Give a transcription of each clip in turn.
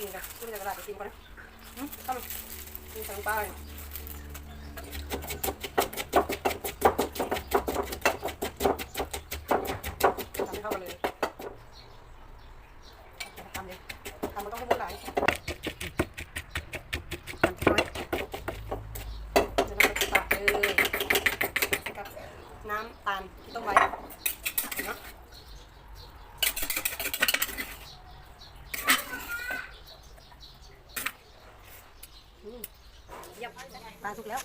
ນີ້ກະ ມັນຈະກະດາດໄປກິນກ່ອນນະ. ອືມ ເອົາ ນີ້ໃສ່ລົງໄປ ຕຳໃຫ້ເຂົ້າກັນເລີຍ. ຕຳເລີຍ ຕຳບໍ່ຕ້ອງໃຫ້ໝົດຫຼາຍ ຕຳຈັກໜ້ອຍ ແລ້ວເຮົາກະປາດເລີຍ ໃສ່ກັບນ້ຳຕານທີ່ຕົ້ມໄວ້ເນາະ. ອືມ ປາສຸກແລ້ວ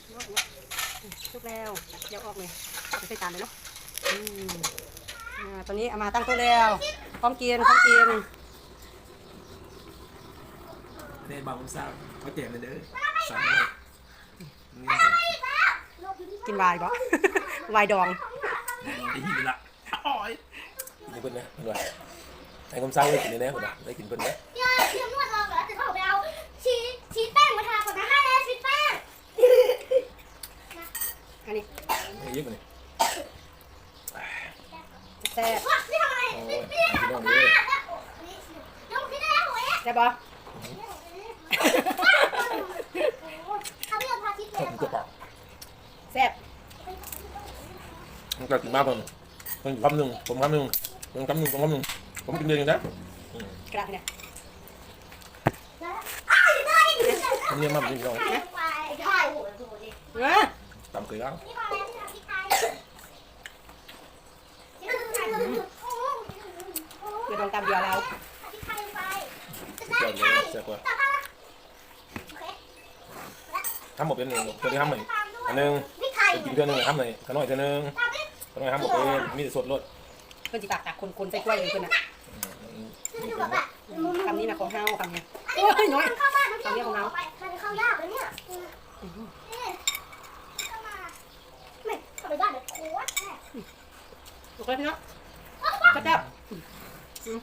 ສຸກແລ້ວ ຢາກອອກເລີຍ ໃສ່ຈານເລີຍເນາະ. ອືມ ອາ ຕອນນີ້ເອົາມາຕັ້ງໂຕະແລ້ວ ພ້ອມກິນ ພ້ອມກິນ. ແນ່ ບ່າວຄຳສັກ ມາແຈມແດ່ເດີ ສາມຮ້ອຍ. ກິນວາຍບໍ່? ວາຍດອງ ໄດ້ຫິວລະ ໂອ້ຍ. ກິນໃຫ້ເພິ່ນແດ່ເພິ່ນວ່າ ໃຫ້ຄຳສັກໄດ້ກິນແດ່ເພິ່ນວ່າ ໄດ້ກິນເພິ່ນເດີ. ອັນນີ້ ໃຫ້ອີກອັນນີ້ ແຊບ ໂອ້ຍ ພີ່ນ້ອງເອີຍ ແຊບບໍ່? ແຊບ ມັນກະກິນມາເພິ່ນ ເພິ່ນຄຳໜຶ່ງ ຜົມຄຳໜຶ່ງ ເພິ່ນຄຳໜຶ່ງ ຜົມຄຳໜຶ່ງ ຜົມກິນເລີຍນີ້ນະ. ອືມ ກະດາດນີ້ ເນຍມັນນີ້ ເອີ ຕຳເຄີຍລາວ ບໍ່ຕ້ອງຕຳເບຍລາວ ສຸດຍອດເລີຍ ແຊບກວ່າ. ທຳບໍ່ເປັນ ເທື່ອທີ່ທຳໃຫ້ອັນໜຶ່ງ ໄປກິນເທື່ອໜຶ່ງ ທຳໃຫ້ຂະນ້ອຍເທື່ອໜຶ່ງ ຂະນ້ອຍທຳບໍ່ເປັນ ມີແຕ່ສົດໂລດ. ເພິ່ນຊິປາກຕັກຄົນໆໃສ່ຖ້ວຍເລີຍເພິ່ນນະ. ອືມ ຄຳນີ້ນະຂອງເຮົາ ຄຳນີ້ ໂອ້ຍ ນ້ອຍ ຄຳນີ້ຂອງເຮົາ. ອືມ ໂອເຄພີ່ນ້ອງ ແຊບໆ. ອືມ